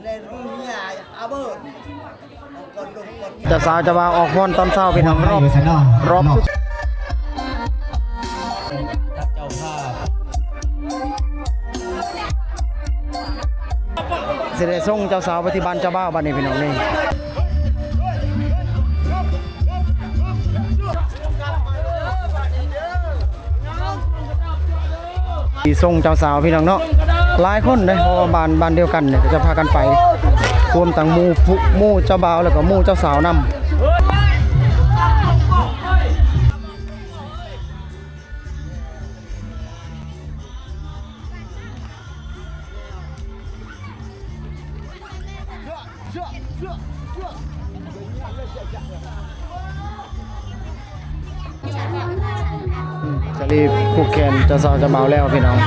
ເຈົ້າສາວເຈົ້າບ່າວອອກຟ້ອນຕອນເຊົ້າ ພີ່ນ້ອງ ຮອບ ຮອບສຸດ ຊິໄດ້ສົ່ງເຈົ້າສາວໄປທີ່ບ້ານເຈົ້າບ່າວບັດນີ້ ພີ່ນ້ອງນີ້. ທີ່ສົ່ງເຈົ້າສາວ ພີ່ນ້ອງເນາະ ຫຼາຍຄົນເດ້ ເພາະວ່າບ້ານ ບ້ານດຽວກັນເດ້ ກໍຈະພາກັນໄປ ຮວມທັງໝູ່ ໝູ່ເຈົ້າບ່າວ ແລ້ວກໍໝູ່ເຈົ້າສາວນຳ. ສາລີຜູກແຂນເຈົ້າສາວເຈົ້າບ່າວແລ້ວ ພີ່ນ້ອງ.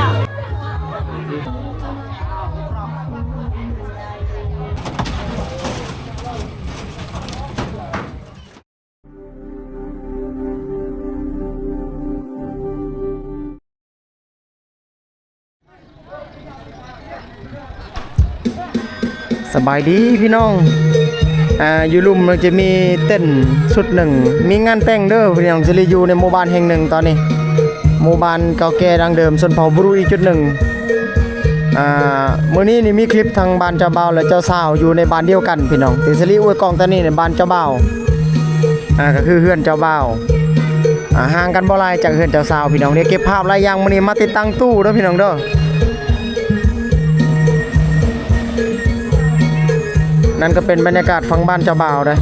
ສະບາຍດີພີ່ນ້ອງ ອ່າ ຢູ່ລຸ່ມມັນຈະມີເຕັນຊຸດໜຶ່ງ ມີງານແຕ່ງເດີພີ່ນ້ອງ. ສາລີຢູ່ໃນໝູ່ບ້ານແຫ່ງໜຶ່ງຕອນນີ້ ໝູ່ບ້ານເກົ່າແກ່ດັ້ງເດີມ ຊົນເຜົ່າບຣູອີກຈຸດໜຶ່ງ. ອ່າ ມື້ນີ້ນີ້ມີຄລິບທັງບ້ານເຈົ້າບ່າວ ແລະ ເຈົ້າສາວຢູ່ໃນບ້ານດຽວກັນພີ່ນ້ອງ ທີ່ສາລີອວຍກ້ອງຕອນນີ້ໃນບ້ານເຈົ້າບ່າວ. ອ່າ ກໍຄືເຮືອນເຈົ້າບ່າວ ອ່າ ຫ່າງກັນບໍ່ຫຼາຍຈາກເຮືອນເຈົ້າສາວພີ່ນ້ອງ. ດຽວເກັບພາບຫຼາຍຢ່າງມື້ນີ້ມາຕິດຕັ້ງຕູ້ເດີພີ່ນ້ອງເດີ. ນັ້ນກໍເປັນບັນຍາກາດຝັ່ງບ້ານເຈົ້າບ່າວເດີ.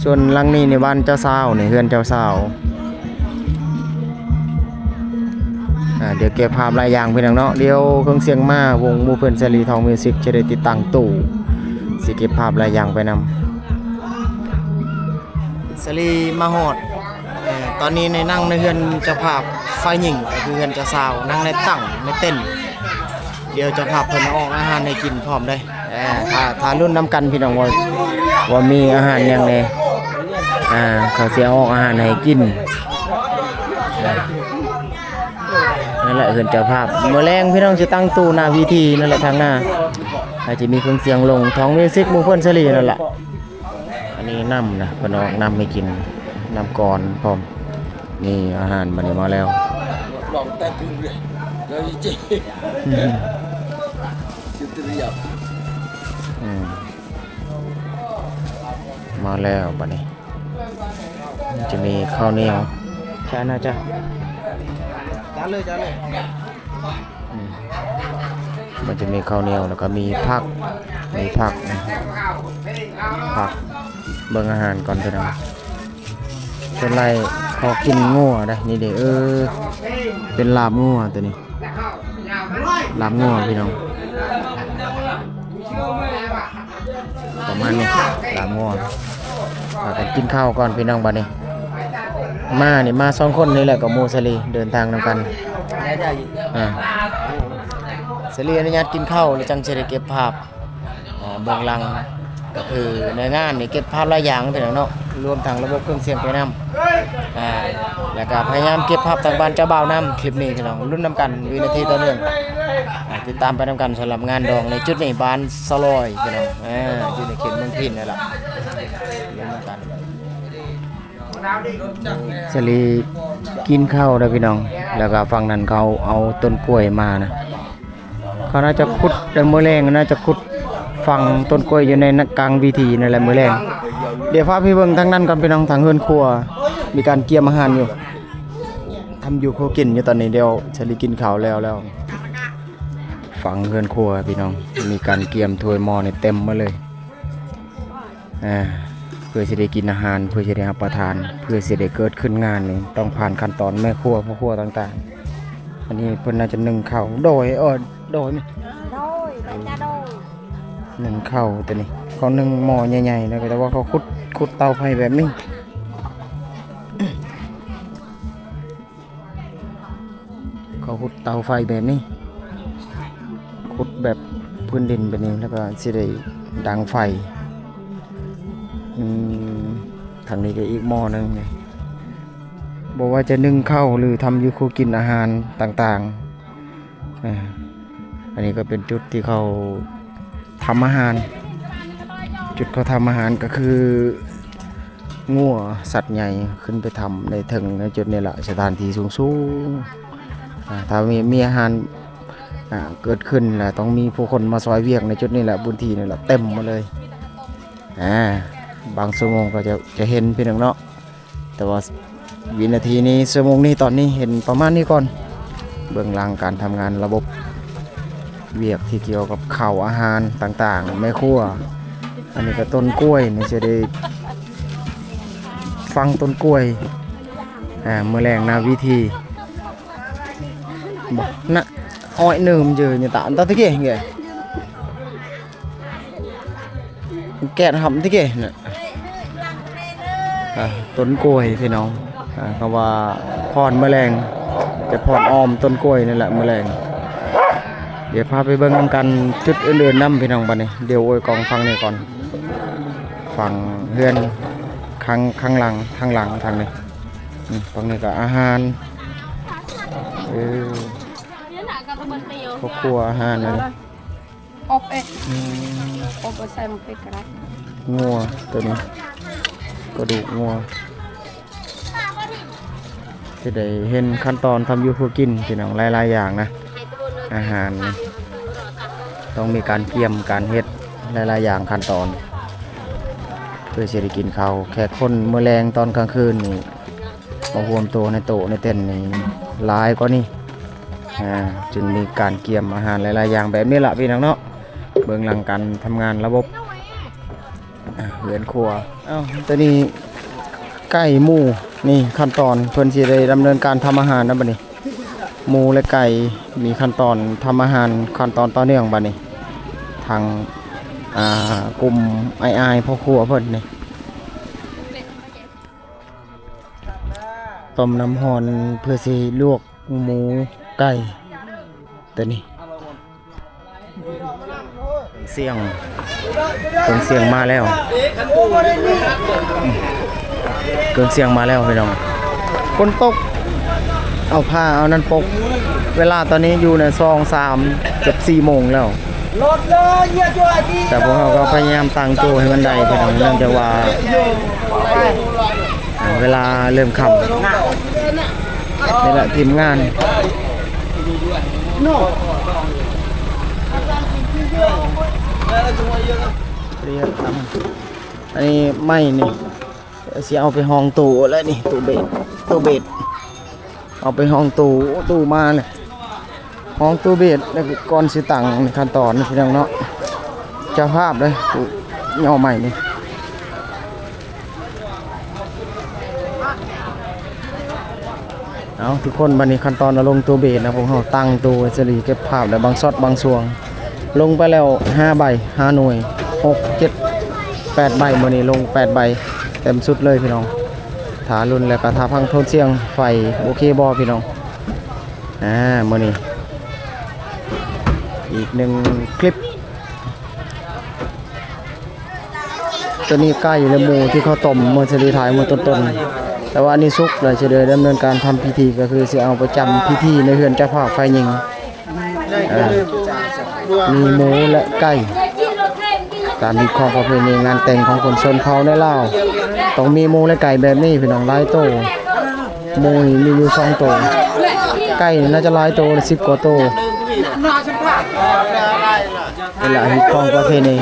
ສ່ວນຫຼັງນີ້ນີ້ບ້ານເຈົ້າສາວ ນີ້ເຮືອນເຈົ້າສາວ. ອ່າ ດຽວເກັບພາບຫຼາຍຢ່າງພີ່ນ້ອງເນາະ. ດຽວເຄື່ອງສຽງມາ ວົງໝູ່ເພື່ອນສາລີທອງມິວສິກຈະໄດ້ຕິດຕັ້ງຕູ້ ຊິເກັບພາບຫຼາຍຢ່າງໄປນຳ. ສາລີມາຮອດ ເອີ ຕອນນີ້ໃນ ນັ່ງໃນເຮືອນເຈົ້າພາບຝ່າຍຍິງ ກໍຄືເຮືອນເຈົ້າສາວ ນັ່ງໃນຕັ່ງໃນເຕັນ. ດຽວເຈົ້າພາບເພິ່ນເອົາອອກອາຫານໃຫ້ກິນພ້ອມເດ້. ເອີ ຖ້າ ຖ້າລຸ້ນນຳກັນພີ່ນ້ອງ ວ່າ ວ່າມີອາຫານຫຍັງແດ່. ອ່າ ເຂົາຊິເອົາອອກອາຫານໃຫ້ກິນ. ນັ້ນແຫຼະເຮືອນເຈົ້າພາບ. ມື້ແລງພີ່ນ້ອງຊິຕັ້ງຕູ້ໜ້າເວທີນັ້ນແຫຼະ ທາງໜ້າ ອາດຈະມີເຄື່ອງສຽງລົງ ທອງມິວສິກ ໝູ່ເພື່ອນສາລີນັ້ນແຫຼະ. ອັນນີ້ນ້ຳນະ ເພິ່ນເອົານ້ຳໃຫ້ກິນ ນ້ຳກ່ອນພ້ອມ ນີ້ອາຫານບັດນີ້ມາແລ້ວ. ອືມ ມາແລ້ວບັດນີ້ ຈະມີເຂົ້າໜຽວ ຈານນະ ຈານ ຈານເລີຍ ຈານເລີຍ. ອືມ ມັນຈະມີເຂົ້າໜຽວ ແລ້ວກໍມີຜັກ ມີຜັກ ຜັກ. ເບິ່ງອາຫານກ່ອນພີ່ນ້ອງ. ສ່ວນຫຼາຍເຂົາກິນງົວເດ້. ນີ້ເດ້ ເອີ ເປັນລາບງົວຕົວນີ້ ລາບງົວພີ່ນ້ອງ. ປະມານນີ້ ລາບງົວ. ພາກັນກິນເຂົ້າກ່ອນພີ່ນ້ອງບັດນີ້. ມານີ້ມາສອງຄົນນີ້ແຫຼະ ກັບໝູ່ສາລີ ເດີນທາງນຳກັນ. ອ່າ ສາລີອະນຸຍາດກິນເຂົ້າ ແລ້ວຈັ່ງຊິໄດ້ເກັບພາບ ອ່າ ເບື້ອງຫຼັງ ກໍຄືໃນງານນີ້ເກັບພາບຫຼາຍຢ່າງພີ່ນ້ອງເນາະ ລວມທັງລະບົບເຄື່ອງສຽງໄປນຳ. ອ່າ ແລ້ວກໍພະຍາຍາມເກັບພາບທາງບ້ານເຈົ້າບ່າວນຳ. ຄລິບນີ້ພີ່ນ້ອງ ລຸ້ນນຳກັນວິນາທີຕໍ່ເນື່ອງ. ອ່າ ຕິດຕາມໄປນຳກັນສຳລັບງານດອງໃນຈຸດນີ້ ບ້ານສະລອຍພີ່ນ້ອງ ເອີ ຢູ່ໃນເຂດເມືອງພິນນັ້ນລະ. ລຸ້ນນຳກັນ. ສາລີກິນເຂົ້າເດີພີ່ນ້ອງ ແລ້ວກໍຝັ່ງນັ້ນເຂົາເອົາຕົ້ນກ້ວຍມານະ. ເຂົາໜ້າຈະຂຸດ ແຕ່ມື້ແລງໜ້າຈະຂຸດຝັງຕົ້ນກ້ວຍຢູ່ໃນກາງເວທີນັ້ນແຫຼະມື້ແລງ. ດຽວພາໄປເບິ່ງທາງນັ້ນກ່ອນພີ່ນ້ອງ ທາງເຮືອນຄົວ ມີການກຽມອາຫານຢູ່. ທຳຢູ່ຄົວກິນຢູ່ຕອນນີ້. ດຽວສາລີກິນເຂົ້າແລ້ວແລ້ວ ຝັ່ງເຮືອນຄົວພີ່ນ້ອງ ມີການກຽມຖ້ວຍໝໍ້ນີ້ເຕັມໝົດເລີຍ. ອ່າ ເພື່ອຊິໄດ້ກິນອາຫານ ເພື່ອຊິໄດ້ຮັບປະທານ ເພື່ອຊິໄດ້ເກີດຂຶ້ນງານນີ້ ຕ້ອງຜ່ານຂັ້ນຕອນແມ່ຄົວ ພໍ່ຄົວຕ່າງໆ. ອັນນີ້ເພິ່ນໜ້າຈະໜຶ້ງເຂົ້າ ໂດຍ ເອີ ໂດຍ ໂດຍ ໜຶ້ງເຂົ້າຕົວນີ້ ເຂົາໜຶ້ງໝໍ້ໃຫຍ່ໆ ແລ້ວກໍ ແຕ່ວ່າເຂົາຂຸດ ຂຸດເຕົາໄຟແບບນີ້. ເຂົາຂຸດເຕົາໄຟແບບນີ້ ຂຸດແບບພື້ນດິນແບບນີ້ ແລ້ວກໍຊິໄດ້ດັງໄຟ. ອືມ ທາງນີ້ກໍອີກໝໍ້ໜຶ່ງນີ້ ບໍ່ວ່າຈະໜຶ້ງເຂົ້າ ຫຼື ທຳຢູ່ຄົວກິນອາຫານຕ່າງໆ ອ່າ ອັນນີ້ກໍເປັນຈຸດທີ່ເຂົາທຳອາຫານ ຈຸດເຂົາທຳອາຫານກໍຄືງົວ ສັດໃຫຍ່ຂຶ້ນໄປທຳໃນເທິງ ໃນຈຸດນີ້ລະ ສະຖານທີ່ສູງໆ ອາ ຖ້າມີ ມີອາຫານ ອາ ເກີດຂຶ້ນລະ ຕ້ອງມີຜູ້ຄົນມາຊ່ອຍວຽກໃນຈຸດນີ້ລະ ພື້ນທີ່ນີ້ລະ ເຕັມໝົດເລີຍ ອາ ບາງຊົ່ວໂມງກໍຈະ ຈະເຫັນພີ່ນ້ອງເນາະ. ແຕ່ວ່າວິນາທີນີ້ ຊົ່ວໂມງນີ້ ຕອນນີ້ເຫັນປະມານນີ້ກ່ອນ ເບື້ອງຫຼັງການທຳງານລະບົບວຽກທີ່ກ່ຽວກັບເຂົ້າອາຫານຕ່າງໆ ແມ່ຄົວ. ອັນນີ້ກໍຕົ້ນກ້ວຍ ນີ້ຈະໄດ້ຝັງຕົ້ນກ້ວຍ ອາ ມື້ແລງນາວິທີ ນະ ອ້ອຍເນີມເຈີຍະຕາ ອັນຕະເກ ແກະຫຳຕິເກນະ ອາ ຕົ້ນກ້ວຍພີ່ນ້ອງ ອາ ຄຳວ່າພອນມື້ແລງ ຈະພອນອ້ອມຕົ້ນກ້ວຍນີ້ແຫຼະມື້ແລງ. ດຽວພາໄປເບິ່ງນຳກັນຈຸດອື່ນໆນຳພີ່ນ້ອງ ບັດນີ້ ດຽວໂອຍກອງຝັ່ງນີ້ກ່ອນ ຝັ່ງເຮືອນຂ້າງ ຂ້າງຫຼັງ ທາງຫຼັງທາງນີ້ ອືມ ຝັ່ງນີ້ກໍອາຫານ ເອີ ຄອບຄົວອາຫານນັ້ນ ອົບເອງ ອືມ ອົບ ເອົາໃສ່ໝາກເຜັດກໍໄດ້ ງົວໂຕນີ້ ກະດູກງົວ ຈະໄດ້ເຫັນຂັ້ນຕອນທຳຢູ່ຄົວກິນ ພີ່ນ້ອງ ຫຼາຍໆຢ່າງນະ ອາຫານນີ້ ຕ້ອງມີການກຽມ ການເຮັດ ຫຼາຍໆຢ່າງ ຂັ້ນຕອນ ເພື່ອຊິໄດ້ກິນເຂົ້າ ແຂກຄົນມື້ແລງຕອນກາງຄືນນີ້ ມາຮວມໂຕໃນໂຕະໃນເຕັນນີ້ຫຼາຍກວ່ານີ້ ອາ ຈຶ່ງມີການກຽມອາຫານຫຼາຍໆຢ່າງແບບນີ້ລະພີ່ນ້ອງເນາະ ເບື້ອງຫຼັງການທຳງານລະບົບ ອາ ເຮືອນຄົວ. ເອົ້າ ໂຕນີ້ໄກ່ໝູ ນີ້ຂັ້ນຕອນເພິ່ນຊິໄດ້ດຳເນີນການທຳອາຫານນະບັດນີ້ ໝູ ແລະ ໄກ່ ມີຂັ້ນຕອນທຳອາຫານ ຂັ້ນຕອນຕໍ່ເນື່ອງບັດນີ້ ທາງ ອາ ກຸ່ມອ້າຍໆພໍ່ຄົວເພິ່ນນີ້ ຕົ້ມນ້ຳຮ້ອນເພື່ອຊິລວກໝູ ໄກ່ ໂຕນີ້ ເຄື່ອງສຽງ ເຄື່ອງສຽງມາແລ້ວ ເຄື່ອງສຽງມາແລ້ວພີ່ນ້ອງ ຝົນຕົກ ເອົາຜ້າເອົານັ້ນປົກ ເວລາຕອນນີ້ຢູ່ໃນສອງ ສາມ ເກືອບສີ່ໂມງແລ້ວ ແຕ່ພວກເຮົາກໍພະຍາຍາມຕັ້ງໂຕໃຫ້ມັນໄດ້ພີ່ນ້ອງ ເນື່ອງຈາກວ່າ ເວລາເລີ່ມຄ່ຳ ນີ້ແຫຼະທີມງານ ອັນນີ້ໄມ້ນີ້ ຊິເອົາໄປຫ້ອງໂຕແລ້ວນີ້ ໂຕເບດ ໂຕເບດ ເອົາໄປຫ້ອງໂຕ ໂຕມາແລ້ວ ຫ້ອງໂຕເບດ ແລ້ວກ່ອນຊິຕັ້ງ ຂັ້ນຕອນພີ່ນ້ອງເນາະ ເຈົ້າພາບເດ້ ຜູ້ຍໍໄມ້ນີ້. ເອົາ ທຸກຄົນ ບັດນີ້ຂັ້ນຕອນເອົາລົງໂຕເບດນະ ພວກເຮົາຕັ້ງໂຕໄວ້ສະລີ ເກັບພາບໄດ້ບາງຊັອດບາງຊ່ວງ ລົງໄປແລ້ວຫ້າໃບ ຫ້າໜ່ວຍ ຫົກ ເຈັດ ແປດໃບ ມື້ນີ້ລົງແປດໃບ ເຕັມຊຸດເລີຍພີ່ນ້ອງ. ຖ້າລຸ້ນແລ້ວກໍຖ້າຟັງໂທນສຽງໄຟໂອເຄບໍ່ພີ່ນ້ອງ? ອາ ມື້ນີ້ອີກໜຶ່ງຄລິບ. ໂຕນີ້ໄກ່ ແລະ ໝູທີ່ເຂົາຕົ້ມເມື່ອສະລີຖ່າຍເມື່ອຕົ້ນໆ ແຕ່ວ່າອັນນີ້ສຸກແລ້ວ ຊິໄດ້ດຳເນີນການທຳພິທີ ກໍຄືຊິເອົາໄປຈຳພິທີໃນເຮືອນເຈົ້າພາບຝ່າຍຍິງ. ເອີ ມີໝູ ແລະ ໄກ່ ຕາມຮີດຄອງປະເພນີງານແຕ່ງຂອງຄົນຊົນເຜົ່າໃນລາວ ຕ້ອງມີໝູ ແລະ ໄກ່ແບບນີ້ພີ່ນ້ອງ ຫຼາຍໂຕ. ໝູນີ້ມີຢູ່ສອງໂຕ ໄກ່ນີ້ໜ້າຈະຫຼາຍໂຕ ສິບກວ່າໂຕ. ເວລາຮີດຄອງປະເພນີ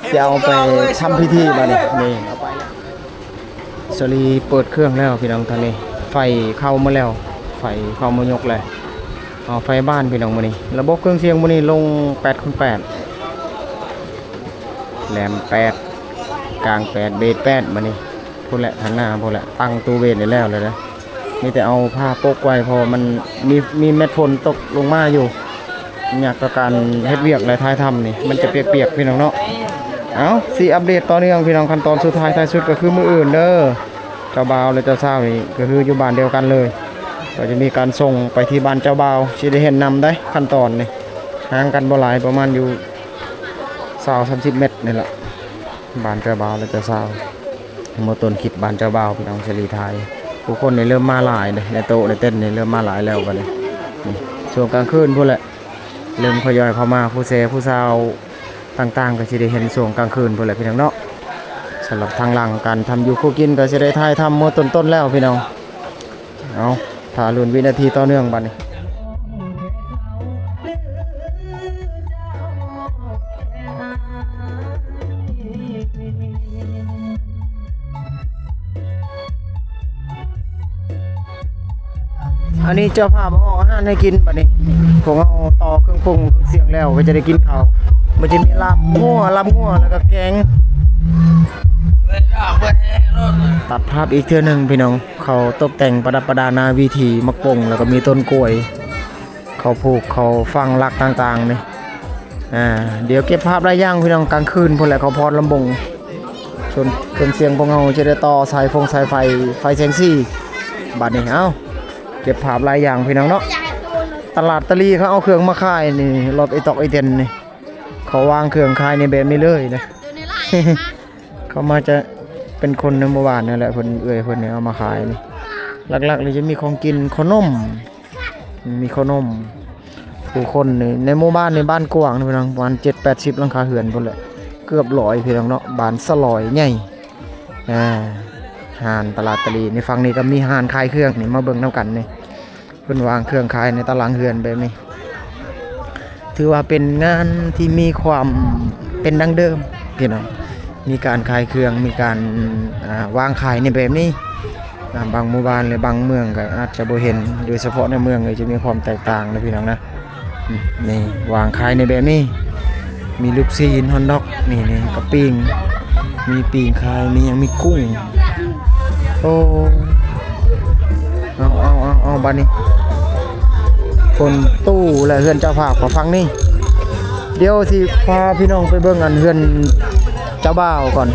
ຊິເອົາໄປທຳພິທີບາດນີ້ ນີ້ ສາລີເປີດເຄື່ອງແລ້ວພີ່ນ້ອງ ຕອນນີ້ໄຟເຂົ້າມາແລ້ວ ໄຟເຂົ້າມາຍົກແລ້ວ ເອົາໄຟບ້ານພີ່ນ້ອງ. ມື້ນີ້ລະບົບເຄື່ອງສຽງມື້ນີ້ລົງແປດຄູນແປດ ແຫຼມແປດ ກາງແປດ ເບດແປດ ມື້ນີ້ ພຸ້ນແຫຼະ ທາງໜ້າພຸ້ນແຫຼະ ຕັ້ງຕູ້ເບດໄດ້ແລ້ວເລີຍເດ້. ມີແຕ່ເອົາຜ້າປົກໄວ້ ເພາະວ່າມັນມີ ມີເມັດຝົນຕົກລົງມາຢູ່ ຍາກຕໍ່ການເຮັດວຽກ ແລະ ຖ່າຍທຳນີ້ ມັນຈະປຽກໆ ພີ່ນ້ອງເນາະ. ເອົາ ຊິອັບເດດຕໍ່ເນື່ອງພີ່ນ້ອງ ຂັ້ນຕອນສຸດທ້າຍທ້າຍສຸດກໍຄືມື້ອື່ນເດີ ເຈົ້າບ່າວ ແລະ ເຈົ້າສາວນີ້ກໍຄືຢູ່ບ້ານດຽວກັນເລີຍ ກໍຈະມີການສົ່ງໄປທີ່ບ້ານເຈົ້າບ່າວ ຊິໄດ້ເຫັນນຳໄດ໋ ຂັ້ນຕອນນີ້ ຫ່າງກັນບໍ່ຫຼາຍ ປະມານຢູ່ຊາວ ສາມສິບແມັດນີ້ລະ ບ້ານເຈົ້າບ່າວ ແລະ ເຈົ້າສາວ. ເມື່ອຕົ້ນຄລິບບ້ານເຈົ້າບ່າວ ພີ່ນ້ອງ ສາລີຖ່າຍ ຜູ້ຄົນນີ້ເລີ່ມມາຫຼາຍເດ້ ໃນໂຕະໃນເຕັນນີ້ເລີ່ມມາຫຼາຍແລ້ວບັດນີ້. ນີ້ຊ່ວງກາງຄືນພຸ້ນແຫຼະ ເລີ່ມທະຍອຍເຂົ້າມາ ຜູ້ແຊຜູ້ສາວຕ່າງໆ ກໍຊິໄດ້ເຫັນຊ່ວງກາງຄືນພຸ້ນແຫຼະພີ່ນ້ອງເນາະ. ສຳລັບທາງຫຼັງການທຳຢູ່ຄູ່ກິນ ກໍຊິໄດ້ຖ່າຍທຳເມື່ອຕົ້ນໆແລ້ວພີ່ນ້ອງ. ເອົາ ຖ້າລຸ້ນວິນາທີຕໍ່ເນື່ອງບັດນີ້. ອັນນີ້ເຈົ້າພາບເອົາອາຫານໃຫ້ກິນບັດນີ້. ພວກເຮົາຕໍ່ເຄື່ອງປຸງເຄື່ອງສຽງແລ້ວ ກໍຈະໄດ້ກິນເຂົ້າ. ມັນຈະມີລາບງົວ ລາບງົວ ແລ້ວກໍແກງ. ຕັດພາບອີກເທື່ອໜຶ່ງພີ່ນ້ອງ. ເຂົາຕົກແຕ່ງປະດັບປະດາໜ້າເວທີ ໝາກປົງ ແລ້ວກໍມີຕົ້ນກ້ວຍ ເຂົາຜູກ ເຂົາຝັງຫຼັກຕ່າງໆນີ້. ອ່າ ດຽວເກັບພາບຫຼາຍຢ່າງພີ່ນ້ອງ ກາງຄືນພຸ້ນແຫຼະ ເຂົາຟ້ອນລຳວົງ. ສ່ວນເຄື່ອງສຽງພວກເຮົາຈະໄດ້ຕໍ່ສາຍຟົງສາຍໄຟ ໄຟແສງສີ ບັດນີ້. ເອົ້າ ເກັບພາບຫຼາຍຢ່າງພີ່ນ້ອງເນາະ. ຕະຫຼາດຕະລີເຂົາເອົາເຄື່ອງມາຂາຍນີ້ ລົດອີຕອກອີເຕັນນີ້ ເຂົາວາງເຄື່ອງຂາຍໃນແບບນີ້ເລີຍນະ. ເຂົາມາຈະເປັນຄົນໃນໝູ່ບ້ານນັ້ນແຫຼະ ເພິ່ນ ເອື້ອຍເພິ່ນນີ້ເອົາມາຂາຍນີ້. ຫຼັກໆນີ້ຈະມີຂອງກິນ ເຂົ້າໜົມ ມີເຂົ້າໜົມ. ຜູ້ຄົນນີ້ ໃນໝູ່ບ້ານນີ້ ບ້ານກວ້າງນີ້ພີ່ນ້ອງ ປະມານເຈັດແປດສິບຫຼັງຄາເຮືອນພຸ້ນແຫຼະ ເກືອບຮ້ອຍພີ່ນ້ອງເນາະ. ບ້ານສະຫຼອຍໃຫຍ່. ອ່າ ຮ້ານຕະຫຼາດຕະລີນີ້ ຝັ່ງນີ້ກໍມີຮ້ານຂາຍເຄື່ອງນີ້ ມາເບິ່ງນຳກັນນີ້. ເພິ່ນວາງເຄື່ອງຂາຍໃນຕາລ່າງເຮືອນແບບນີ້ ຖືວ່າເປັນງານທີ່ມີຄວາມເປັນດັ້ງເດີມພີ່ນ້ອງ. ມີການຂາຍເຄື່ອງ ມີການ ອ່າ ວາງຂາຍໃນແບບນີ້. ອ່າ ບາງໝູ່ບ້ານ ຫຼື ບາງເມືອງກໍອາດຈະບໍ່ເຫັນ ໂດຍສະເພາະໃນເມືອງນີ້ຈະມີຄວາມແຕກຕ່າງນະພີ່ນ້ອງນະ. ນີ້ ວາງຂາຍໃນແບບນີ້ ມີລູກຊີ້ນ ຮອດດັອກ ນີ້ ນີ້ ກະປີ້ງ ມີປີ້ງຂາຍ ມີຫຍັງ ມີກຸ້ງ. ໂອ້ ເອົາ ເອົາ ເອົາ ເອົາ ບາດນີ້ ຄົນຕູ້ ແລະ ເຮືອນເຈົ້າພາບກໍຝັ່ງນີ້. ດຽວຊິພາພີ່ນ້ອງໄປເບິ່ງອັນເຮືອນເຈົ້າບ່າວກ່ອນ.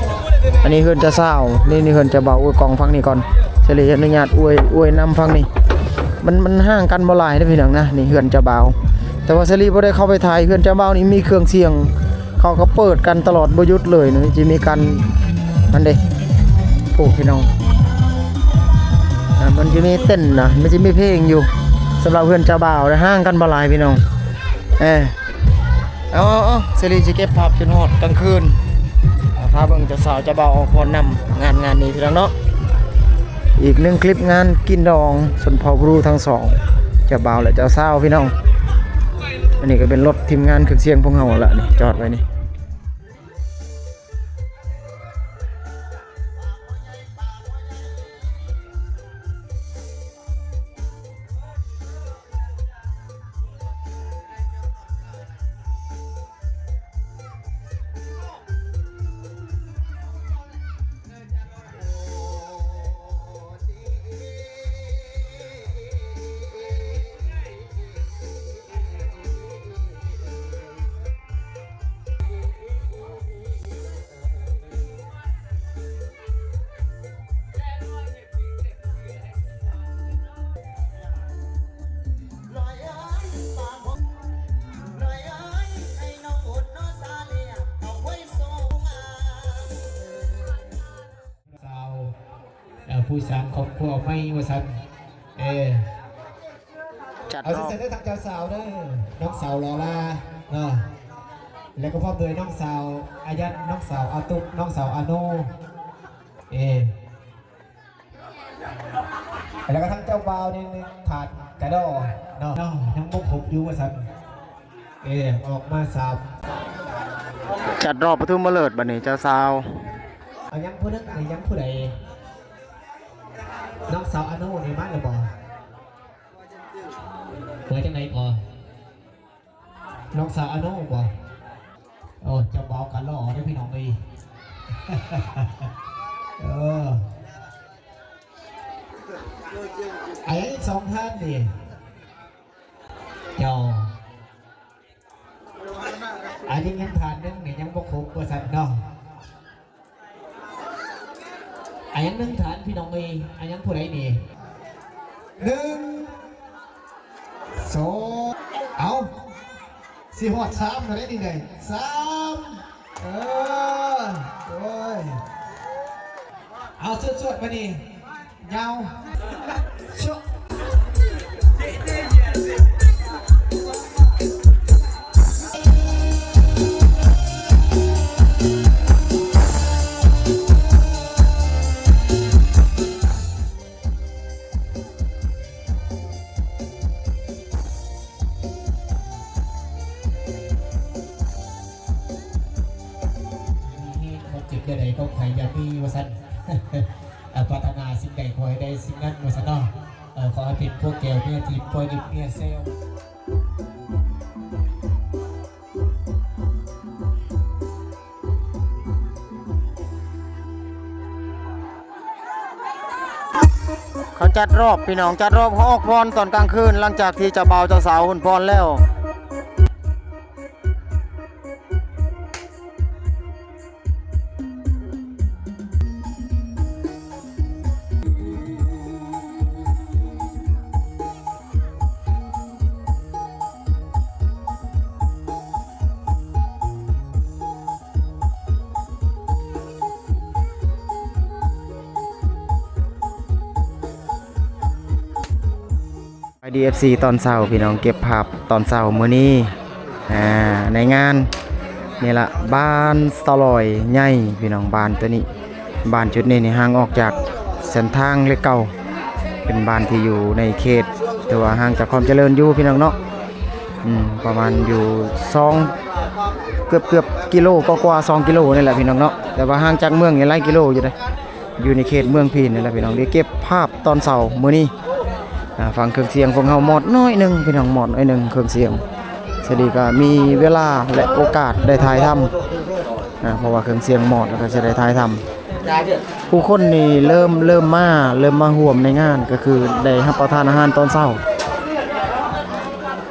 ອັນນີ້ເຮືອນເຈົ້າສາວ ນີ້ ນີ້ເຮືອນເຈົ້າບ່າວ. ອວຍກ້ອງຝັ່ງນີ້ກ່ອນ ສະລີອະນຸຍາດອວຍ ອວຍນຳຝັ່ງນີ້. ມັນ ມັນຫ່າງກັນບໍ່ຫຼາຍເດ້ພີ່ນ້ອງນະ. ນີ້ເຮືອນເຈົ້າບ່າວ ແຕ່ວ່າສະລີບໍ່ໄດ້ເຂົ້າໄປຖ່າຍ. ເຮືອນເຈົ້າບ່າວນີ້ມີເຄື່ອງສຽງ ເຂົາກໍເປີດກັນຕະຫຼອດບໍ່ຢຸດເລີຍນະ. ຈະມີການ ນັ້ນເດ້ ໂອ້ ພີ່ນ້ອງ ອ່າ ມັນຈະມີເຕັ້ນນະ ມັນຈະມີເພງຢູ່. ສຳລັບເຮືອນເຈົ້າບ່າວນະ ຫ່າງກັນບໍ່ຫຼາຍພີ່ນ້ອງ. ເອີ ເອົາ ເອົາ ເອົາ ສະລີຊິເກັບພາບຈົນຮອດກາງຄືນ ເອົາ ພາເບິ່ງເຈົ້າສາວເຈົ້າບ່າວອອກຟ້ອນນຳງານ ງານນີ້ພີ່ນ້ອງເນາະ. ອີກໜຶ່ງຄລິບງານກິນດອງຊົນເຜົ່າບຣູທັງສອງ ເຈົ້າບ່າວ ແລະ ເຈົ້າສາວພີ່ນ້ອງ. ອັນນີ້ກໍເປັນລົດທີມງານເຄື່ອງສຽງພວກເຮົາລະນີ້ ຈອດໄວ້ນີ້. ສາວ ເອີ ຜູ້ສ້າງຄອບຄົວໃໝ່ວ່າຊັ້ນ ເອີ ຈັດ ເອົາ ເອົາ ເຊີນເດີ ທາງເຈົ້າສາວເດີ ນ້ອງສາວລໍລາເນາະ ແລ້ວກໍພ້ອມດ້ວຍນ້ອງສາວອາຍັນ ນ້ອງສາວອາຕຸກ ນ້ອງສາວອາໂນ ເອີ ແລ້ວກໍທາງເຈົ້າບ່າວນີ້ ທາດກະດໍເນາະ ເນາະ ຍັງບໍ່ຄົບຢູ່ວ່າຊັ້ນ ເອີ ອອກມາສາມ ຈັດຮອບປະທຸມມະເລີດບັດນີ້ ເຈົ້າສາວ ເອົາ ຍັງຜູ້ໜຶ່ງ ອັນນີ້ຍັງຜູ້ໃດ? ນ້ອງສາວອາໂນນີ້ມາແລ້ວບໍ່? ວ່າຈັ່ງໃດກໍ? ນ້ອງສາວອາໂນບໍ່? ໂອ້ ເຈົ້າບ່າວກະຫຼໍ່ເດ້ພີ່ນ້ອງເອີຍ ເອີ ອັນນີ້ສອງທ່ານນີ້ ເຈົ້າ ອັນນີ້ຍັງທ່ານໜຶ່ງນີ້ຍັງບໍ່ຄົບວ່າຊັ້ນເນາະ ອັນຍັງໜຶ່ງທ່ານພີ່ນ້ອງເອີຍ ອັນຍັງຜູ້ໃດນີ້? ໜຶ່ງ ສອງ ເອົາ ຊິຮອດສາມແລ້ວເດ້ນີ້ເດ້ ສາມ ເອີ ໂອ້ຍ ເອົາ ສວດໆ ບາດນີ້ ຍາວ ຕົກໃຫ້ຢ່າມີວ່າຊັ້ນ ເອີ ປາດຖະໜາສິ່ງໃດຂໍໃຫ້ໄດ້ສິ່ງນັ້ນວ່າຊັ້ນເນາະ. ເອີ ຂໍໃຫ້ເປັນພວກແກ້ວເມຍທິບ ພວກດິບເມຍແຊວ. ເຂົາຈັດຮອບ ພີ່ນ້ອງ ຈັດຮອບ ເຂົາອອກພອນຕອນກາງຄືນ ຫຼັງຈາກທີ່ເຈົ້າບ່າວເຈົ້າສາວຫົ່ນພອນແລ້ວ. ສະບາຍດີ ເອັຟຊີ ຕອນເຊົ້າ ພີ່ນ້ອງ ເກັບພາບຕອນເຊົ້າມື້ນີ້ ອ່າ ໃນງານນີ້ລະ ບ້ານສະຫຼອຍໃຫຍ່ ພີ່ນ້ອງ. ບ້ານໂຕນີ້ ບ້ານຈຸດນີ້ນີ້ຫ່າງອອກຈາກເສັ້ນທາງເລກເກົ້າ ເປັນບ້ານທີ່ຢູ່ໃນເຂດ ຖືວ່າຫ່າງຈາກຄວາມຈະເລີນຢູ່ ພີ່ນ້ອງເນາະ. ອືມ ປະມານຢູ່ສອງ ເກືອບໆ ກິໂລກວ່າໆ ສອງກິໂລນີ້ແຫຼະ ພີ່ນ້ອງເນາະ, ແຕ່ວ່າຫ່າງຈາກເມືອງນີ້ຫຼາຍກິໂລຢູ່ເດ້. ຢູ່ໃນເຂດເມືອງພີນນີ້ແຫຼະ ພີ່ນ້ອງ. ໄດ້ເກັບພາບຕອນເຊົ້າມື້ນີ້ ອ່າ ຟັງເຄື່ອງສຽງພວກເຮົາມອດໜ້ອຍໜຶ່ງ ພີ່ນ້ອງ, ມອດໜ້ອຍໜຶ່ງເຄື່ອງສຽງ. ສະດີກໍມີເວລາ ແລະ ໂອກາດໄດ້ຖ່າຍທຳ ອ່າ ເພາະວ່າເຄື່ອງສຽງມອດ ແລ້ວກໍຈະໄດ້ຖ່າຍທຳ. ຜູ້ຄົນນີ້ເລີ່ມ ເລີ່ມມາ ເລີ່ມມາຮ່ວມໃນງານ ກໍຄືໄດ້ຮັບປະທານອາຫານຕອນເຊົ້າ.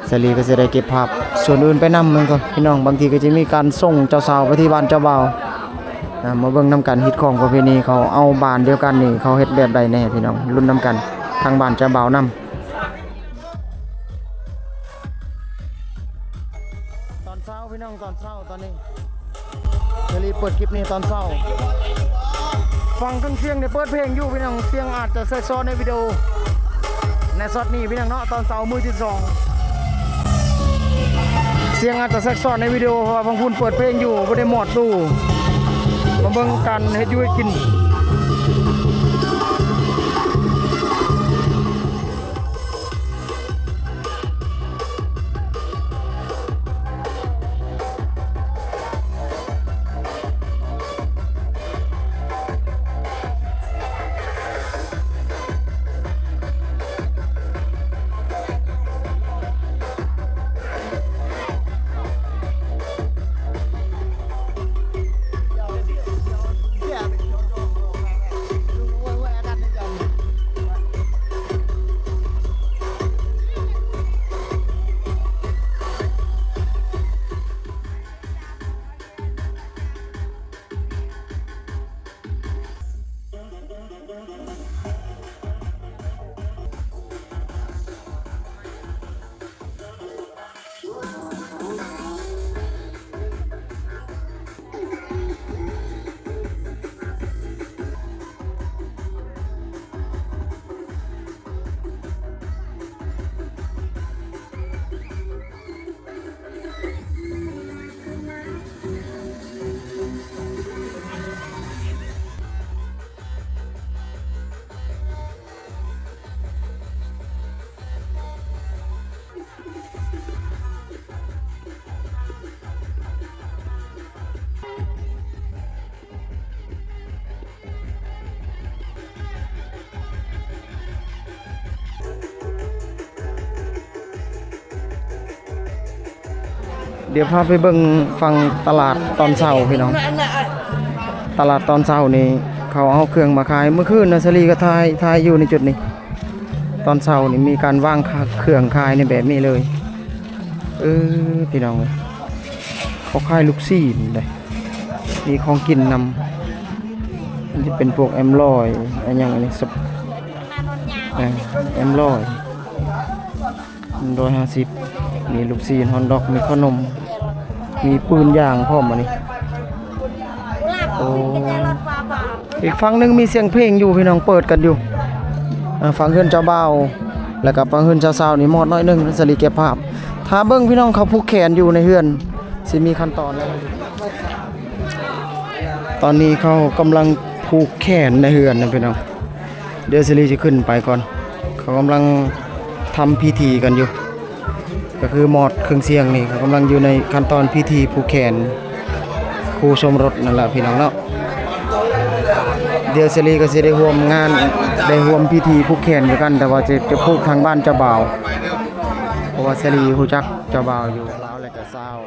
ສາລີກໍຊິໄດ້ເກັບພາບສ່ວນອື່ນໄປນຳ ແມ່ນກໍ ພີ່ນ້ອງ. ບາງທີກໍຈະມີການສົ່ງເຈົ້າສາວໄປທີ່ບ້ານເຈົ້າບ່າວ. ອ່າ ມາເບິ່ງນຳກັນ ຮີດຄອງປະເພນີເຂົາເອົາບ້ານດຽວກັນນີ້ ເຂົາເຮັດແບບໃດແດ່ ພີ່ນ້ອງ. ລຸ້ນນຳກັນ ທາງບ້ານເຈົ້າບ່າວນຳ. ຕອນເຊົ້າ ພີ່ນ້ອງ ຕອນເຊົ້າຕອນນີ້ ສາລີເປີດຄລິບນີ້ຕອນເຊົ້າ. ຟັງເຄື່ອງສຽງໄດ້ເປີດເພງຢູ່ ພີ່ນ້ອງ. ສຽງອາດຈະແຊກຊ້ອນໃນວິດີໂອ ໃນຊັອດນີ້ ພີ່ນ້ອງເນາະ. ຕອນເຊົ້າມື້ທີສອງ ສຽງອາດຈະແຊກຊ້ອນໃນວິດີໂອ ເພາະວ່າທາງພຸ້ນເປີດເພງຢູ່ ບໍ່ໄດ້ມອດຕູ້. ມາເບິ່ງການເຮັດຢູ່ເຮັດກິນ. ດຽວພາໄປເບິ່ງຝັ່ງຕະຫຼາດຕອນເຊົ້າ ພີ່ນ້ອງ. ຕະຫຼາດຕອນເຊົ້ານີ້ ເຂົາເອົາເຄື່ອງມາຂາຍ. ມື້ຄືນນະ ສາລີກໍຖ່າຍ ຖ່າຍຢູ່ໃນຈຸດນີ້. ຕອນເຊົ້ານີ້ມີການວາງ ຄ- ເຄື່ອງຂາຍໃນແບບນີ້ເລີຍ. ເອີ ພີ່ນ້ອງເອີຍ ເຂົາຂາຍລູກຊີ້ນເດ້ ມີຂອງກິນນຳ. ມັນຈະເປັນພວກແອມລອຍ ອາຫຍັງອັນນີ້ ສະ- ເອີ ແອມລອຍ ໜຶ່ງຮ້ອຍຫ້າສິບ. ມີລູກຊີ້ນ ຮອດດອກ ມີຂະໜົມ ມີປືນຢາງພ້ອມ. ອັນນີ້ ໂອ້ ອີກຝັ່ງໜຶ່ງມີສຽງເພງຢູ່ ພີ່ນ້ອງ ເປີດກັນຢູ່. ເອີ ຝັ່ງເຮືອນເຈົ້າບ່າວ ແລ້ວກໍຝັ່ງເຮືອນເຈົ້າສາວນີ້ມອດໜ້ອຍໜຶ່ງ. ສາລີເກັບພາບ ຖ້າເບິ່ງ ພີ່ນ້ອງ ເຂົາຜູກແຂນຢູ່ໃນເຮືອນ ຊິມີຂັ້ນຕອນແລ້ວ. ຕອນນີ້ເຂົາກຳລັງຜູກແຂນໃນເຮືອນນະ ພີ່ນ້ອງ. ດຽວສາລີຈະຂຶ້ນໄປກ່ອນ. ເຂົາກຳລັງທຳພິທີກັນຢູ່ ກໍຄືມອດເຄື່ອງສຽງນີ້ ເຂົາກຳລັງຢູ່ໃນຂັ້ນຕອນພິທີຜູກແຂນຄູ່ສົມລົດນັ້ນລະ ພີ່ນ້ອງເນາະ. ດຽວສາລີກໍຊິໄດ້ຮ່ວມງານ ໄດ້ຮ່ວມພິທີຜູກແຂນຄືກັນ ແຕ່ວ່າຈະ ຈະຜູກທາງບ້ານເຈົ້າບ່າວ ເພາະວ່າສາລີຮູ້ຈັກເຈົ້າບ່າວຢູ່ ລາວ ແລະ ເຈົ້າສາວ.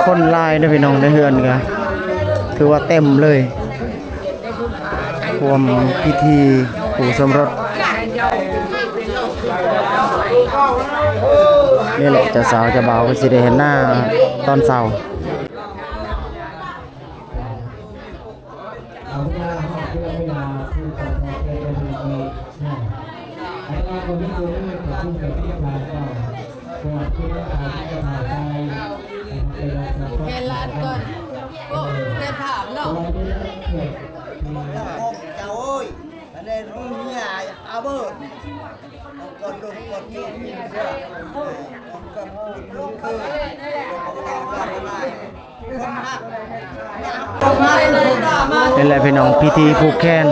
ຄົນຫຼາຍເດີພີ່ນ້ອງ ໃນເຮືອນກະຖືວ່າເຕັມເລີຍ ຮ່ວມພິທີຄູ່ສົມລົດ. ນີ້ແຫຼະ ເຈົ້າສາວເຈົ້າບ່າວກໍຊິໄດ້ເຫັນໜ້າຕອນເຊົ້າ. ເອົາເວລາຮອດເວລາ ເວລາຜູ້ຂອງພໍ່ແກ່ເປັນເອງເນາະ ອັນວ່າຄົນທີ່ຕົວເອງກໍຄືກັບທີ່ຜ່ານມາ ເພາະວ່າຜູ້ນັ້ນຂາຍທີ່ຈະຂາຍໄດ້ ເວລາກ່ອນ ໂອ້ ແຕ່ຖາມເນາະ ເຈົ້າເອີຍ ອັນນີ້ລຸງເມຍອາເບີດ ເອົາກ່ອນລົງກ່ອນນີ້ ເພື່ອເອົາກ່ອນລົງຄື ນີ້ແຫຼະພີ່ນ້ອງ ພິທີຜູກແຂນ.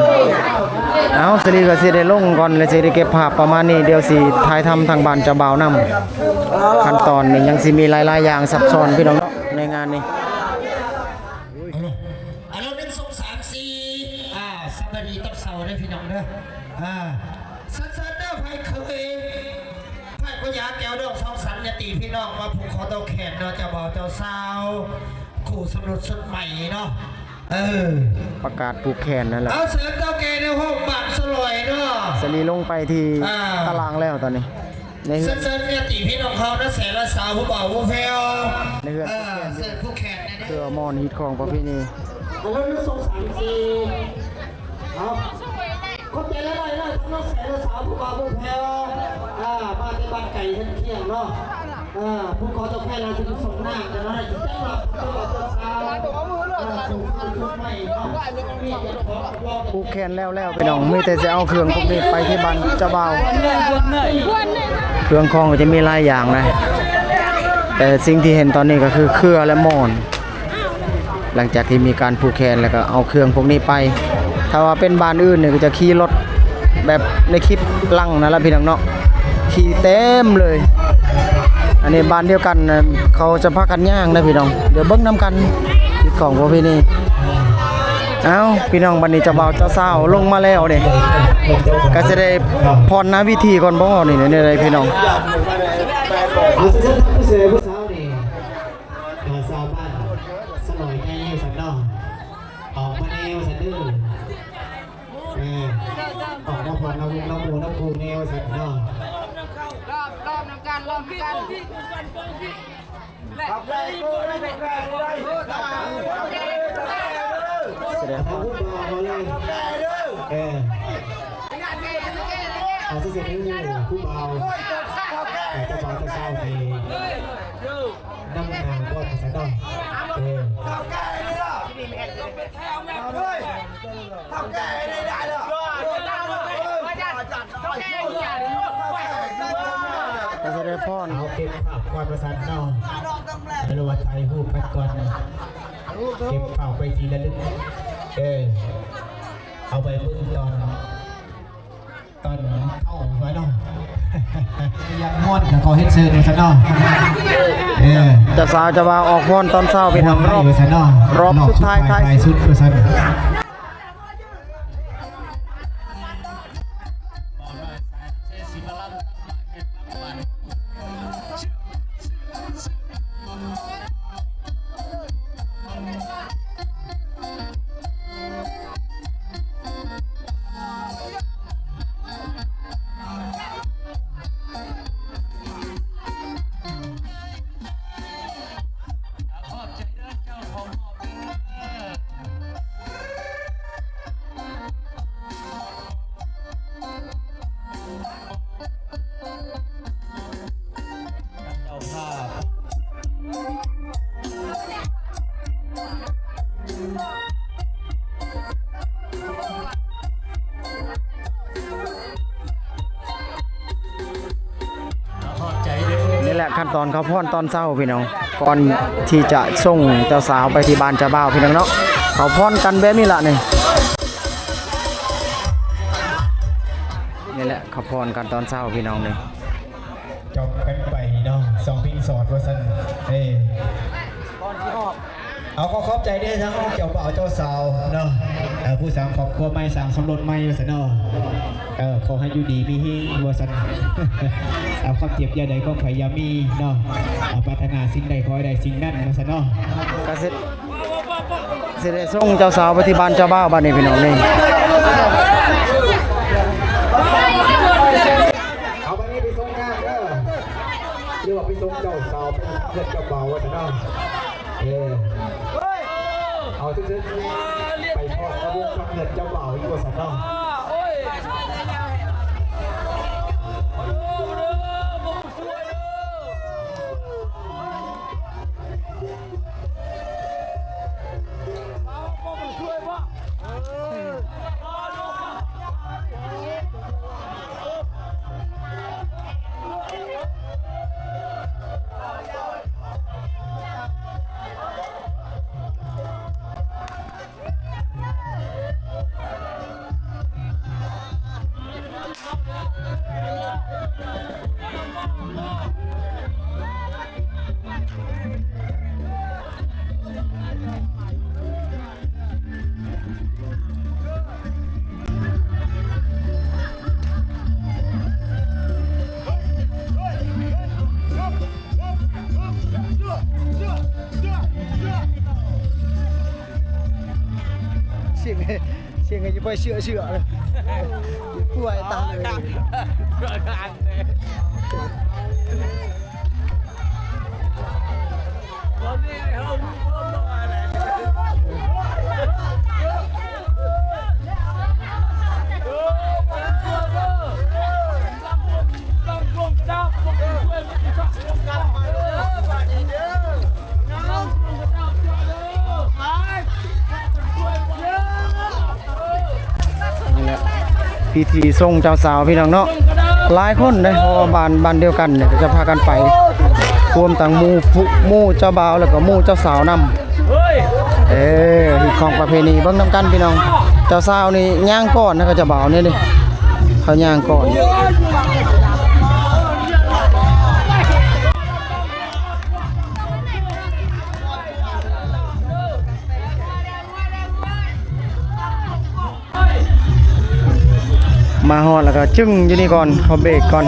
ເອົາ ສາລີກໍຊິໄດ້ລົງກ່ອນ ແລະ ຊິໄດ້ເກັບພາບປະມານນີ້ ດຽວຊິຖ່າຍທຳທາງບ້ານເຈົ້າບ່າວນຳ. ຂັ້ນຕອນນີ້ຍັງຊິມີຫຼາຍໆຢ່າງຊັບຊ້ອນພີ່ນ້ອງເນາະ ໃນງານນີ້. ອາ ໜຶ່ງ ສອງ ສາມ ສີ່ ອາ ສະບາຍດີຕອນເຊົ້າເດີພີ່ນ້ອງເດີ ອາ ເຊີນໆເດີ ໃຜເຄີຍ ໃຜກໍຢາກແກ້ວດອກສອງສັນຍາຕິພີ່ນ້ອງມາຜູກຄໍຕໍ່ແຂນເນາະ ເຈົ້າບ່າວເຈົ້າສາວ ຄູ່ສົມລົດຊຸດໃໝ່ເນາະ ເອີ ປະກາດຜູກແຂນນັ້ນແຫຼະ ເອົາເຊີນເຖົ້າແກ່ໃນໂຮມບ້ານສະຫຼອຍເນາະ ສາລີລົງໄປທີ່ ອາ ຕາລ່າງແລ້ວຕອນນີ້ ໃນເຮືອນ ເຊີນຍາຕິພີ່ນ້ອງເຮົານະ ແສນລະສາວ ຜູ້ບ່າວຜູ້ແພ້ວ ໃນເຮືອນ ເອີ ຜູກແຂນ ເຊີນຜູກແຂນແນ່ເດີ ເພື່ອມອນຮີດຄອງປະເພນີ ເອົາ ໜຶ່ງ ສອງ ສາມ ສີ່ ເອົາ ຂອບໃຈຫຼາຍໆເດີ ທັງນະ ແສນລະສາວ ຜູ້ບ່າວຜູ້ແພ້ວ ອາ ມາແຕ່ບ້ານໄກເຮືອນຄຽງເນາະ ອາ ຜູກຄໍຕໍ່ແຂນລະຊິສົ່ງນາງກັນເນາະ ຊິຈັດລອບເພື່ອເຈົ້າສາວ ອາ ຜູກແຂນແລ້ວໆ ພີ່ນ້ອງ ມີແຕ່ຊິເອົາເຄື່ອງພວກນີ້ໄປທີ່ບ້ານເຈົ້າບ່າວ ເຄື່ອງຂອງກໍຈະມີຫຼາຍຢ່າງນະ ແຕ່ສິ່ງທີ່ເຫັນຕອນນີ້ກໍຄືເຄືອ ແລະ ໝອນ ຫຼັງຈາກທີ່ມີການຜູກແຂນ ແລ້ວກໍເອົາເຄື່ອງພວກນີ້ໄປ ຖ້າວ່າເປັນບ້ານອື່ນນີ້ກໍຈະຂີ່ລົດແບບໃນຄລິບຫຼັງນັ້ນລະພີ່ນ້ອງເນາະ ຂີ່ເຕັມເລີຍ ອັນນີ້ບ້ານດຽວກັນ ເຂົາຈະພາກັນຍ່າງນະພີ່ນ້ອງ ດຽວເບິ່ງນຳກັນ ຮີດຄອງປະເພນີ. ເອົ້າ ພີ່ນ້ອງ ບັດນີ້ເຈົ້າບ່າວເຈົ້າສາວລົງມາແລ້ວເດ້ ກໍຊິໄດ້ພອນໜ້າເວທີກ່ອນບໍ່ນີ້ ແນວໃດພີ່ນ້ອງ ເອົາ ເຊີນຜູ້ສາວນີ້ ເອີ ຊາວບ້ານສະຫຼອຍໃຈຢູ່ຊັ້ນເນາະ ອອກມາແນວຊັ້ນເດີ ເອີ ອອກມາພອນນຳວົງນຳໝູ່ນຳຄູ່ແນວຊັ້ນເນາະ ລອບ ລອບນຳກັນ ລອບນຳກັນ ສະແດງ ເອີ ເອົາ ເຈົ້າບ່າວເຈົ້າສາວນີ້ ນຳໜ້າກ່ອນຊັ້ນເນາະ ເອີ ເອົາ ເກັບພາບກ່ອນວ່າຊັ້ນເນາະ ຫຼືວ່າຖ່າຍຮູບກັນກ່ອນ ເກັບພາບໄວ້ທີ່ລະລຶກ ເອີ ເອົາໄວ້ເບິ່ງຕອນ ຕອນເຊົ້າວ່າເນາະ ຢາກມ່ວນກໍຂໍເຮັດເຊີນວ່າຊັ້ນເນາະ ເອີ ເຈົ້າສາວເຈົ້າບ່າວອອກພອນຕອນເຊົ້າ ເປັນຮອບ ຮອບສຸດທ້າຍ ທ້າຍ ທ້າຍສຸດວ່າຊັ້ນ. ຕອນເຂົ້າພອນຕອນເຊົ້າພີ່ນ້ອງ ກ່ອນທີ່ຈະສົ່ງເຈົ້າສາວໄປທີ່ບ້ານເຈົ້າບ່າວພີ່ນ້ອງເນາະ ເຂົ້າພອນກັນແບບນີ້ລະນີ້ ນີ້ແຫຼະ ເຂົ້າພອນກັນຕອນເຊົ້າພີ່ນ້ອງນີ້ ຈອບກັນໄປເນາະ ສອງເພງສອດວ່າຊັ້ນ ເອີ ເອົາ ຂໍຂອບໃຈເດີ ທັງເຈົ້າບ່າວເຈົ້າສາວເນາະ ເອີ ຜູ້ສ້າງຄອບຄົວໃໝ່ ສ້າງສົມລົດໃໝ່ວ່າຊັ້ນເນາະ ເອີ ຂໍໃຫ້ຢູ່ດີມີເຮງວ່າຊັ້ນ ເອົາ ຄວາມເຈັບຢ່າໄດ້ ຄວາມໄຂ້ຢ່າມີເນາະ ເອົາ ປາດຖະໜາສິ່ງໃດຂໍໃຫ້ໄດ້ສິ່ງນັ້ນວ່າຊັ້ນເນາະ ກະຊິ ຊິໄດ້ສົ່ງເຈົ້າສາວໄປທີ່ບ້ານເຈົ້າບ່າວບາດນີ້ພີ່ນ້ອງນີ້ ເອົາ ບາດນີ້ໄປສົ່ງຍາດເດີ ຫຼືວ່າໄປສົ່ງເຈົ້າສາວໄປເຮືອນເຈົ້າບ່າວວ່າຊັ້ນເນາະ ເອີ ເອົາ ຊື່ໆ ໄປພ້ອມກັບວົງຄຳເຮືອນເຈົ້າບ່າວອີກວ່າຊັ້ນເນາະ. Sing, sing aja boy, syuk, syuk. Kuat tak. ນີ້ແຫຼະ ພິທີສົ່ງເຈົ້າສາວພີ່ນ້ອງເນາະ ຫຼາຍຄົນເດ້ ເພາະວ່າບ້ານ ບ້ານດຽວກັນນີ້ ກໍຈະພາກັນໄປ ລວມທັງໝູ່ ໝູ່ເຈົ້າບ່າວ ແລ້ວກໍໝູ່ເຈົ້າສາວນຳ. ເອີ ຮີດຄອງປະເພນີ ເບິ່ງນຳກັນພີ່ນ້ອງ ເຈົ້າສາວນີ້ຍ່າງກ່ອນນະ ເຈົ້າບ່າວນີ້ ເຂົາຍ່າງກ່ອນ. ມາຮອດແລ້ວກໍຈຶ່ງຢູ່ນີ້ກ່ອນ ຂໍເບຣກກ່ອນ.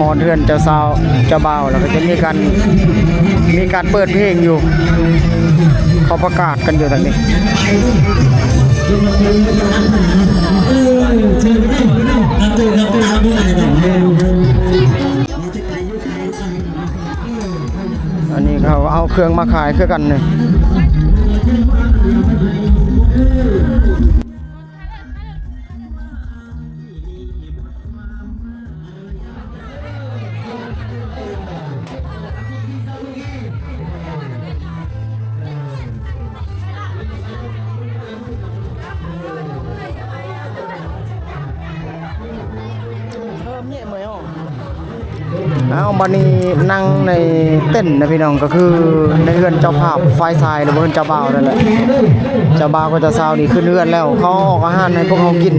ຮອດເຮືອນເຈົ້າສາວເຈົ້າບ່າວ ແລ້ວກໍຈະມີການ ມີການເປີດເພງຢູ່ ເຂົາປະກາດກັນຢູ່ທາງນີ້. ອັນນີ້ເຂົາເອົາເຄື່ອງມາຂາຍຄືກັນນີ້. ເອົາ ບັດນີ້ນັ່ງໃນເຕັນນະພີ່ນ້ອງ ກໍຄືໃນເຮືອນເຈົ້າພາບຝ່າຍຊາຍ ຫຼືວ່າເຮືອນເຈົ້າບ່າວນັ້ນແຫຼະ. ເຈົ້າບ່າວກັບເຈົ້າສາວນີ້ຂຶ້ນເຮືອນແລ້ວ ເຂົາເອົາອາຫານໃຫ້ພວກເຮົາກິນ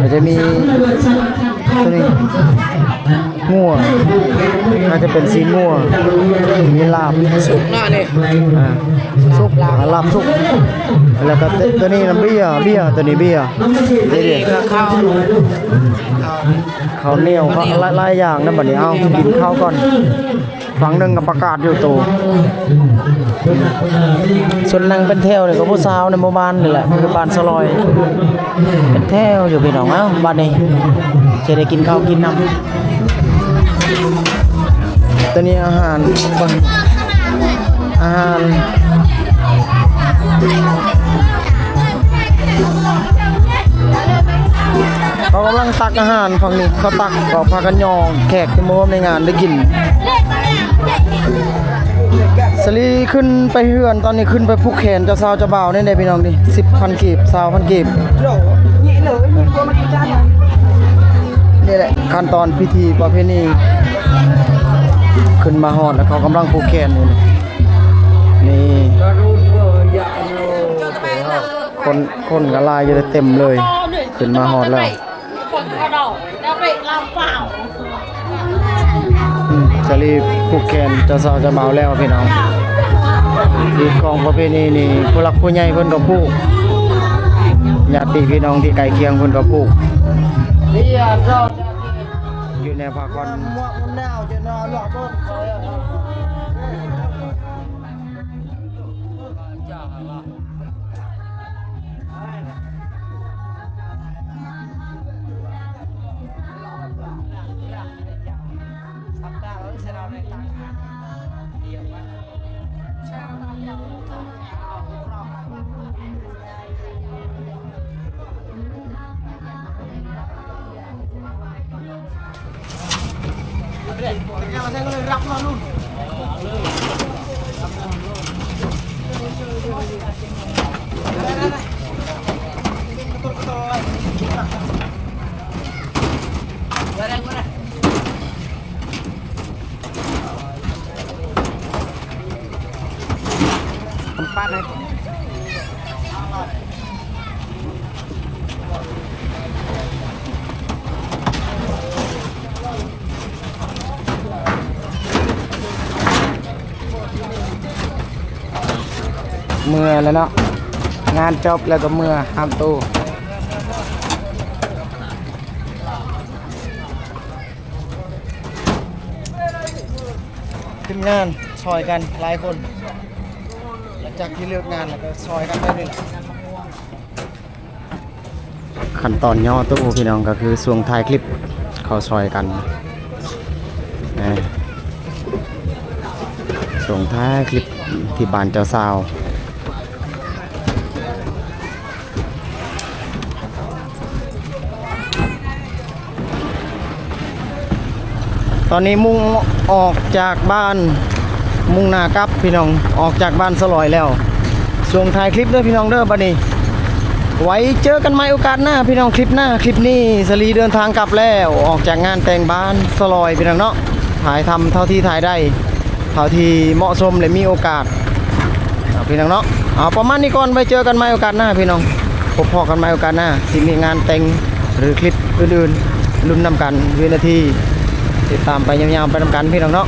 ກໍຈະມີ ຕົວນີ້ງົວ ໜ້າຈະເປັນຊີ້ນງົວ ມີລາບສຸກນະນີ້ ອ່າ ສຸກ ລາບ ອ່າ ລາບສຸກ ແລ້ວກໍຕົວນີ້ນະເບຍ ເບຍ ຕົວນີ້ເບຍ ອັນນີ້ກໍເຂົ້າ ເຂົ້າໜຽວ ເຂົ້າ ຫຼາຍ ຫຼາຍຢ່າງນະບັດນີ້. ເອົາ ກິນເຂົ້າກ່ອນ ຝັ່ງໜຶ່ງກໍປະກາດຢູ່ໂຕ ສ່ວນນັ່ງເປັນແຖວນີ້ກໍຜູ້ສາວໃນໝູ່ບ້ານນີ້ແຫຼະ ຄືບ້ານສະຫຼອຍ ເປັນແຖວຢູ່ພີ່ນ້ອງ. ເອົ້າ ບັດນີ້ຈະໄດ້ກິນເຂົ້າກິນນ້ຳ ຕົວນີ້ອາຫານ ອາຫານ ເຂົາກຳລັງຕັກອາຫານຝັ່ງນີ້ ເຂົາຕັກ ກໍພາກັນຍໍແຂກທີ່ມາຮ່ວມໃນງານໄດ້ກິນ. ສາລີຂຶ້ນໄປເຮືອນ ຕອນນີ້ຂຶ້ນໄປຜູກແຂນເຈົ້າສາວເຈົ້າບ່າວນີ້ເດ້ພີ່ນ້ອງນີ້ ສິບພັນກີບ ຊາວພັນກີບ. ນີ້ແຫຼະຂັ້ນຕອນພິທີປະເພນີ ຂຶ້ນມາຮອດແລ້ວ ເຂົາກຳລັງຜູກແຂນຢູ່ນີ້ ນີ້ ຄົນ ຄົນກໍຫຼາຍຢູ່ເຕັມເລີຍ ຂຶ້ນມາຮອດແລ້ວ. ອືມ ສາລີຜູກແຂນເຈົ້າສາວເຈົ້າບ່າວແລ້ວພີ່ນ້ອງ. ຮີດຄອງປະເພນີນີ້ ຜູ້ຫຼັກຜູ້ໃຫຍ່ເພິ່ນກໍຜູກ ຍາດຕິພີ່ນ້ອງທີ່ໃກ້ຄຽງເພິ່ນກໍຜູກ ຢູ່ໃນພາຄອນ. ເມືອແລ້ວເນາະ ງານຈົບແລ້ວກໍເມືອ ຫ້າມໂຕ. ທີມງານຊ່ອຍກັນຫຼາຍຄົນ ຫຼັງຈາກທີ່ເລີກງານແລ້ວກໍຊ່ອຍກັນໄປເລີຍ. ຂັ້ນຕອນຍໍຕູ້ພີ່ນ້ອງ ກໍຄືຊ່ວງຖ່າຍຄລິບເຂົາຊ່ອຍກັນ ເອີ ຊ່ວງຖ່າຍຄລິບທີ່ບ້ານເຈົ້າສາວ. ຕອນນີ້ມຸ່ງອອກຈາກບ້ານ ມຸ່ງໜ້າກັບພີ່ນ້ອງ ອອກຈາກບ້ານສະຫຼອຍແລ້ວ. ຊ່ວງຖ່າຍຄລິບເດີພີ່ນ້ອງເດີ ບັດນີ້ໄວ້ເຈີກັນໃໝ່ໂອກາດໜ້າພີ່ນ້ອງ ຄລິບໜ້າ. ຄລິບນີ້ສາລີເດີນທາງກັບແລ້ວ ອອກຈາກງານແຕ່ງບ້ານສະຫຼອຍພີ່ນ້ອງເນາະ ຖ່າຍທຳເທົ່າທີ່ຖ່າຍໄດ້ ເທົ່າທີ່ເໝາະສົມ ແລະ ມີໂອກາດ ເອົາ ພີ່ນ້ອງເນາະ ເອົາ ປະມານນີ້ກ່ອນ ໄວ້ເຈີກັນໃໝ່ໂອກາດໜ້າພີ່ນ້ອງ ພົບພໍ້ກັນໃໝ່ໂອກາດໜ້າ ຊິມີງານແຕ່ງ ຫຼື ຄລິບອື່ນໆ ລຸ້ນນຳກັນ ວິນາທີ ຕິດຕາມໄປຍາວໆ ໄປນຳກັນພີ່ນ້ອງເນາະ.